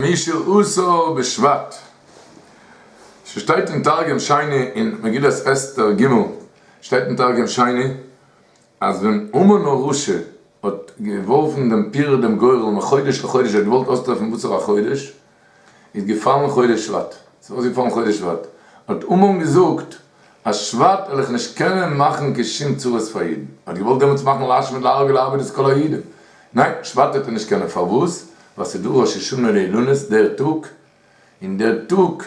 חמשה עשר בשבט. ס'שטייט אין תרגום שני אין מגילת אסתר ג' שטייט אין תרגום שני אז ווען המן הרשע האט געווארפן דעם פור דעם גורל מחודש לחודש ער האט געוואלט אויסטרעפן וואסערע א חודש איז געפאלן חודש שבט ס'איז אויסגעפאלן חודש שבט האט המן געזאגט אז שבט וועל איך נישט קענען מאכן קיין שום צרות פאר אידן, ער האט געוואלט דעמאלטס מאכן להשמיד להרוג ולאבד את כל היהודים, ניין שבט וועט ער נישט קענען, פארוואס? ווייל ס'איז דא ראש השנה לאילנות דער טאג, און דער טאג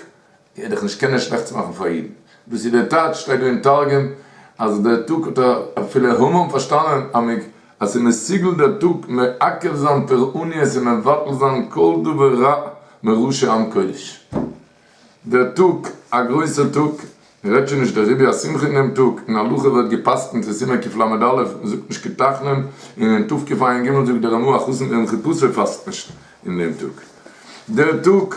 וועט איך נישט קענען שלעכטס מאכן פאר אידן, דאס איז דער טייטש שטייט דא אין תרגום אז דער טאג האט ער אפילו המן פארשטאנען אז ס'איז מסוגל דער טאג מעכב זיין פורעניות און מבטל זיין כל דבר רע מראשי עם קודש. דער טאג, א גרויסער טאג, מען רעדט שוין נישט דער ריבי השמחה אין דעם טאג, אין הלכה ווערט גע'פסק'נט אין סימן קל"א, מען זאגט נישט קיין תחנון, און אין תקע"ג זאגט דער רמ"א א חתן ביום חופתו פאסט נישט אין דעם טאג. דער טאג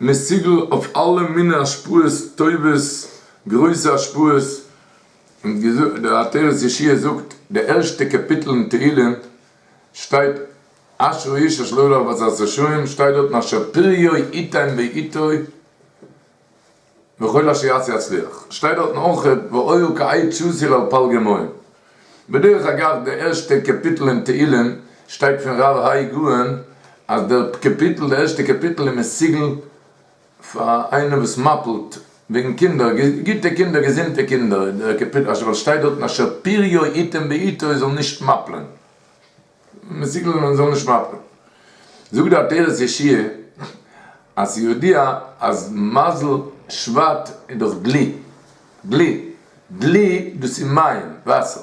מסוגל אויף אלע מיני השפעות טובות, גרויסע השפעות, און דער עטרת ישועה זאגט, די ערשטע קאפיטל אין תהילים שטייט אשרי איש אשר לא הלך בעצת רשעים, שטייט דארטן אשר פריו יתן בעתו וכל אשר יעשה יצליח, שטייט דארטן אויך והיה כעץ שתול על פלגי מים. בדרך אגב די ערשטע קאפיטל אין תהילים שטייט פון רב האי גאון אז דער קאפיטל די ערשטע קאפיטל איז מסוגל פאר איינער וואס מפל'ט וועגן קינדער, גוטע קינדער געזונטע קינדער, דער קאפיטל אשר ווייל שטייט דארטן אשר פריו יתן בעתו זאל נישט מפל'ען. מסוגל מען זאל נישט מפל'ן. זאגט די עטרת ישועה אז ס'איז ידוע אז מזל שבט איז דאך דלי, דלי, דלי דאס איז מים, וואסער.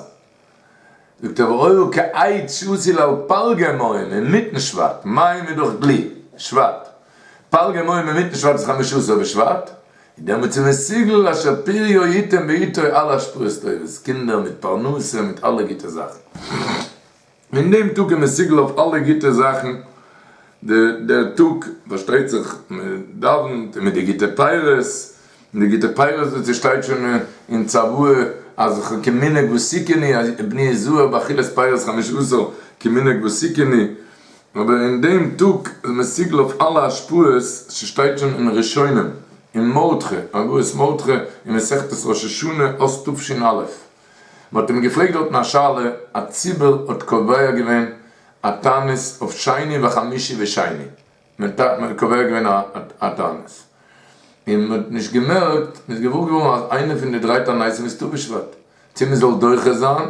זאגט ער והיה כעץ שתול על פלגי מים אינמיטן שבט, מים איז דאך דלי, שבט, פלגי מים אינמיטן שבט איז חמשה עשר בשבט, איז דעמאלטס איז מסוגל אשר פריו יתן בעתו אלע השפעות טובות, קינדער מיט פרנסה מיט אלע גוטע זאכן. אין דעם טאג איז מסוגל אויף אלע גוטע זאכן, דער טאג פארשטייט זיך מען דאווענט מיט די גוטע פירות, און די גוטע פירות וואס עס שטייט שוין אין צוואה אז כמנהג ותיקין אז בני יזהר באכילת פירות חמשה עשר כמנהג ותיקין, אבער אין דעם טאג איז מסוגל אויף אלע השפעות, ס'שטייט שוין אין ראשונים, אין מרדכי, הגהות מרדכי אין מסכת ראש השנה אות תש"א, מ'האט אים געפרעגט דארטן א שאלה, א ציבור האט קובע געווען א תענית אויף שני וחמישי ושני, מען האט קובע געווען א תענית, און מ'האט נישט געמערקט, מ'איז געוואר געווארן אז איינע פון די דריי תעניתים איז ט"ו בשבט, צו מ'זאל דוחה זיין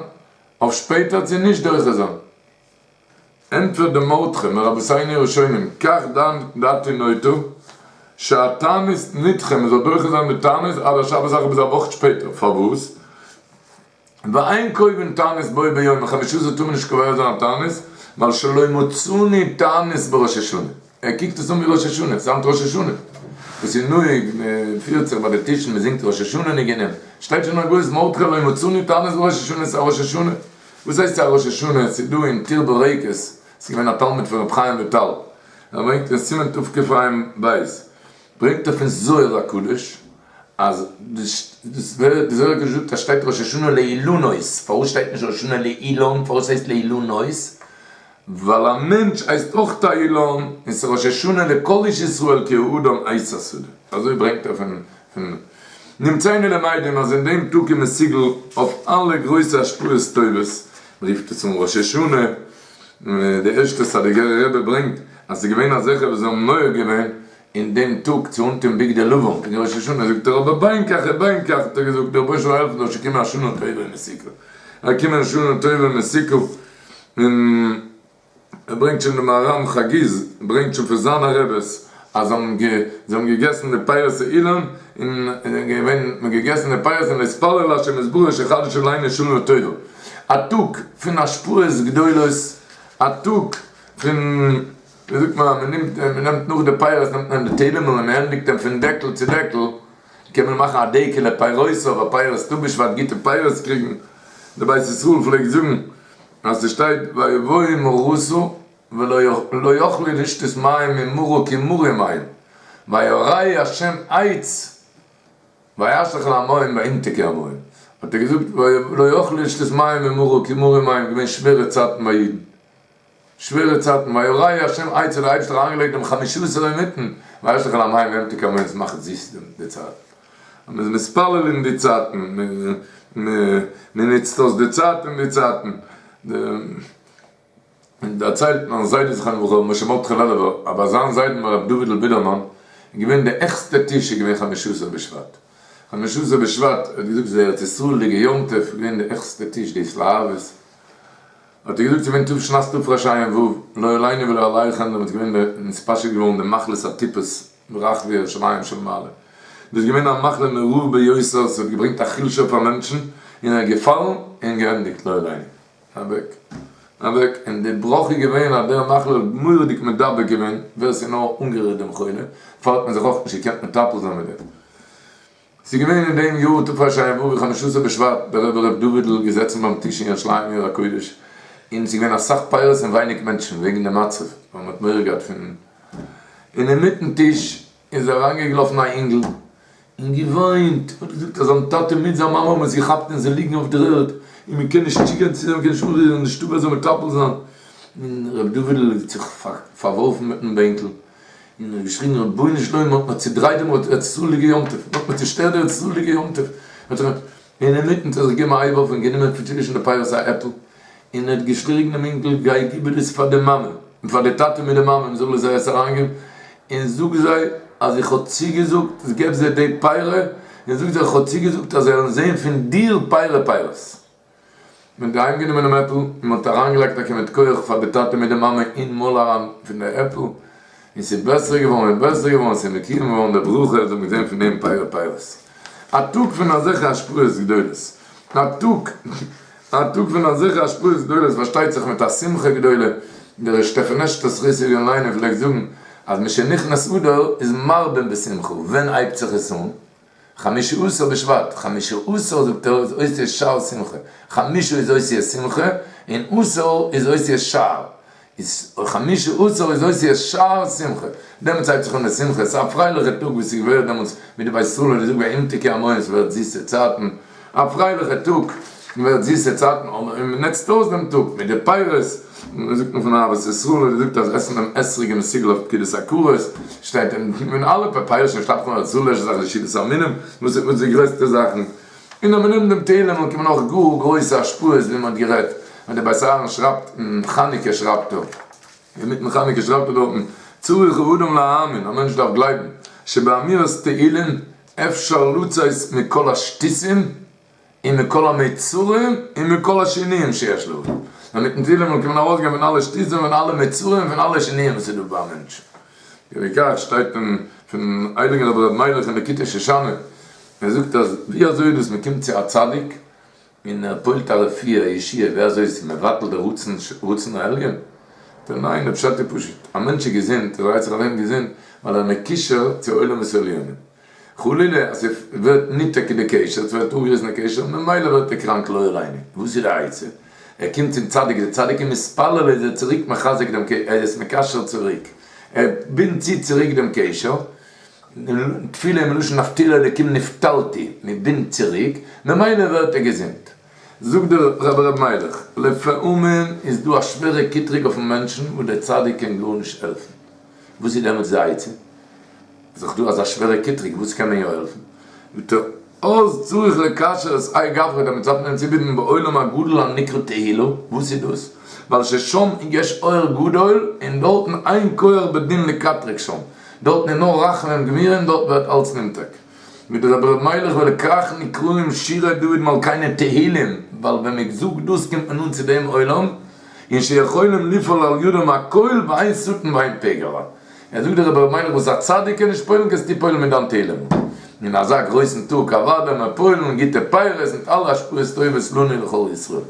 אויף שפעטער צו נישט דוחה זיין. ענטפערט די מרדכי מרבותינו הראשונים, כך דעתי נוטה, שהתענית נדחה, מען זאל דוחה זיין די תענית עד השבת אחר ביז א וואך שפעטער, פארוואס? ואין קובעין תענית בו ביום, בחמשה עשר טאר מען נישט קובע זיין א תענית, ווייל שלא מצינו תענית בראש השנה, ער קוקט עס אן ווי ראש השנה, ס'איז היינט ראש השנה, וואס איז נוהג, מען פירט זיך ביי די טישן, מען זינגט ראש השנה ניגונים, שטייט שוין אין הגהות מרדכי לא מצינו תענית בראש השנה, ס'איז א ראש השנה. וואס הייסט ס'איז א ראש השנה? ס'איז דא אין טור ברקת, ס'איז געווען א תלמיד פון רבי חיים וויטאל, ער ברענגט אין סימן תקע"ב, ברענגט ער פון זוהר הקדוש, אז דאס ווערט, די זוהר הקדוש זאגט אז שטייט ראש השנה לאילנות, פארוואס שטייט נישט ראש השנה לאילן, פארוואס הייסט לאילנות? ווייל א מענטש הייסט אויך א אילן, און ס'איז ראש השנה לכל איש ישראל כי האדם עץ השדה, אזוי ברענגט ער פון פון נמצאנו למדים אז אין דעם טאג איז מסוגל אויף אלע גרויסע השפעות טובות, מ'רופט עס אן ראש השנה, די ערשטע סאדיגערע רבי ברענגט אז ס'איז געווען אזעלכע וואס האבן נוהג געווען אין דעם טאג צו אנטון בגדי לבן פון ראש השנה, זאגט ער אבער בין כך ובין כך האט ער געזאגט דער רבונו של עולם העלפן זאל שוין קומען א שנה טובה ומתוקה, קומען שנה טובה ומתוקה, און. ער ברענגט שוין די מהר"ם חגיז ברענגט שוין פון זיינע רעבעס אז זיי האבן זיי האבן געגעסן די פירות האילן און געווען מען געגעסן די פירות און להתפלל להשם יתברך שיחדש עלינו שנה טובה א טאג פון השפעות גדולות א טאג פון ווי זאגט מען אז מען נעמט מען נעמט נאך די פירות נעמט מען די תהלים'ל און מען ענדיגט אים פון דעקל צו דעקל קען מען מאכן א דעקעלע פירותיו א פירות טו בשבט גוטע פירות קריגן די בית ישראל פלעגט זאגן אז ס'שטייט ויבואו מרתה ולא יכלו לשתות מים ממרה כי מרים הם ויראהו השם עץ וישלך אל המים וימתקו המים האט ער געזאגט ולא יכלו לשתות מים ממרה כי מרים הם געווען שווערע צייטן ביי אידן. שווערע צייטן, ויורהו השם עצה, דער אייבערשטער האט אריינגעלייגט דעם חמשה עשר אינמיטן, וישלך אל המים וימתק המים, עס מאכט זיס די צייט, אז מען איז מתפלל אין די צייטן, מען נוצט אויס די צייט אין די צייטן, און דערציילט מיין זיידע זכרונו לברכה ר' משה מרדכי לעלובער אז ביי זיין זיידן ביי ר' דוד'ל בידערמאן איז געווען די העכסטע טיש איז געווען חמשה עשר בשבט, חמשה עשר בשבט ער האט געזאגט ס'איז די ארץ ישראל'דיגע יום טוב געווען די העכסטע טיש די התלהבות האט ער געזאגט ס'איז געווען ת' שנת תרע"ו לא עלינו ולא עליכם דעמאלטס געווען די נתפשט געווארן די מחלת הטיפוס ברחבי ירושלים של מעלה דאס איז געווען א מחלה נוראה ביותר ס'האט געברענגט א חולשה פאר מענטשן און ער איז געפאלן און געענדיגט לא עלינו. אוועק, אוועק, און די בראך איז געווען אז דער מחלה האט מורא'דיג מדבק געווען ווער ס'איז נאר אנגערירט דעם חולה, דערפאר האט מען זיך אויך נישט געקענט מטפל זיין מיט דעם. ס'איז געווען אין דעם יאר תרע"ו חמשה עשר בשבט, דער רבי ר' דוד'ל געזעצן ביים טיש אין ירושלים עיר הקודש, און ס'איז געווען אסאך פירות און ווייניג מענטשן וועגן דעם מצב, ווייל מ'האט מורא געהאט פון. און אינמיטן טיש איז אריינגעגלאפן א אינגל און געוויינט, האט געזאגט אז זיין טאטע מיט זיין מאמע האבן עס געכאפט און זיי ליגן אויף דער ערד און מען קען נישט צוגיין צו זיי, מען קען נישט אנרירן, נישטא ווער זאל מטפל זיין, און ר' דוד'ל האט זיך פארווארפן מיטן בענקל און האט געשריגן רבונו של עולם מען האט מיר צודרייט דעם ארץ ישראל'דיגע יום טוב, מען האט מיר צושטערט די ארץ ישראל'דיגע יום טוב, האט ער און אינמיטן האט ער זיך געגעבן א הייב אויף און גענומען פון צווישן די פירות א עפל, און ער האט געשריגן דעם אינגל, גיי גיב עס פאר די מאמע, און פאר די טאטע מיט די מאמע, מען זאל זיי עס אריינגעבן, און זאג זיי אז איך האב צוגעזאגט, געב זיי די פירות, און זאג זיי איך האב צוגעזאגט אז זיי וועלן זען פון דיר פירות פירות. מען האט אהיימגענומען דעם עפל, און מען האט אריינגעלייגט א כמעט כח פאר די טאטע מיט די מאמע אין מויל אריין פון די עפל, און ס'איז בעסער געווארן און בעסער געווארן, ס'איז מקוים געווארן די ברכה, זיי האבן געזען פון דעם פירות פירות. א טאג פון אזעלכע השפעות גדולות, א טאג, א טאג פון אזעלכע השפעות גדולות, פארשטייט זיך מיט א שמחה גדולה, דער שטעפענעשטער זכותו יגן עלינו פלעגט זאגן אז משנכנס אדר איז מרבין בשמחה, ווען הייבט זיך עס אן? חמשה עשר בשבט, חמשה עשר זאגט ער איז אותיות שער שמחה, חמשה איז אותיות שמחה, און עשר איז אותיות שער, איז חמשה עשר איז אותיות שער שמחה, דעמאלטס הייבט זיך אן די שמחה, ס'איז א פרייליכע טאג וואס איז געווערט דעמאלטס ווי די בית ישראל האט געזאגט וימתקו המים ס'ווערט זיסע צייטן, א פרייליכע טאג, ווערט זיסע צייטן, און מ'נוצט אויס דעם טאג מיט די פירות, זאגט מען פון אהבת ישראל האט געזאגט אז עסן דעם אתרוג איז מסוגל אויף פקידת עקרות, שטייט אין אלע פאפירשן שטאפט מען אזוי לעשן זיך די שבעת המינים, וואס איז די גרעסטע זאכן, און אז מ'נעמט דעם תהלים באקומט מען אויך גאר גרויסע השפעות ווי מ'האט גערעדט, ווען דער בית אהרן שרייבט אין חנוכה שרייבט ער, אינמיטן חנוכה שרייבט ער דארטן, צריך האדם להאמין, א מענטש דארף גלייבן, שבאמירת תהלים אפשר לצאת מכל השטותים ומכל המצרים ומכל השינויים שיש לאדם. אז מיטן תהילים קען מען ארויסגיין פון אלע שטותים פון אלע מצרים פון אלע שינויים וואס איז דא ביי א מענטש. ובכך שטייט אין פון הייליגן רבי ר' מיילעך אין ליקוטי שושנה, ער זאגט אז ווי אזוי איז דאס מען קומט צו א צדיק און ער פועל'ט א רפואה, א ישועה, ווי אזוי איז מבטל די רצון רצון העליון? זאגט ער ניין, די פשט איז פשוט, א מענטש איז געזונט, ער דרייט זיך ארום געזונט ווייל ער איז מקושר צו עולמות עליונים, חלילה אז ס'ווערט ניתק די קשר, ס'ווערט אפגעריסן די קשר, ממילא ווערט ער קראנק לא עלינו. וואס איז די עצה? ער קומט צום צדיק, דער צדיק איז מתפלל איז ער צוריק מחזק דעם קשר, ער איז מקשר צוריק, ער בינדט צו צוריק דעם קשר, תפילה איז מלשון נפתילה אלוקים נפתלתי, מען בינדט צוריק, ממילא ווערט ער געזונט. זאגט דער רבי ר' מיילעך, לפעמים איז דא א שווערע קטרוג אויפן מענטשן וואס דער צדיק קען גארנישט העלפן, וואס איז דעמאלטס די עצה? איז דאך דא אזא שווערע קטרוג, וואס קען מען יא העלפן? זאגט ער, אז צריך לקשר את האי גברא, דעמאלטס דארף מען אים צובינדן בעולם הגדול הנקרא תהילה, וואס איז דאס? ווייל ששם יש אור גדול, און דארטן אין כח בדין לקטרג שם, דארטן איז נאר רחמים גמורים, דארט ווערט אלץ נמתק. מיט רבי ר' מיילעך ולכך נקראים שירי דוד מלכינו תהילים, ווייל ווען מען זאגט דאס קומט מען אן צו דעם עולם, און שיכולים לפעול על ידם הכל ואין שטן ואין פגע רע. ער זאגט דער רבי ר' מיילעך וואס א צדיק קען נישט פועל'ן קענסטו פועל'ן מיט דיין תהילים. אין אזא גרויסן טאג אוודאי מען פועל'ן גוטע פירות מיט אלע השפעות טובות לנו ולכל ישראל.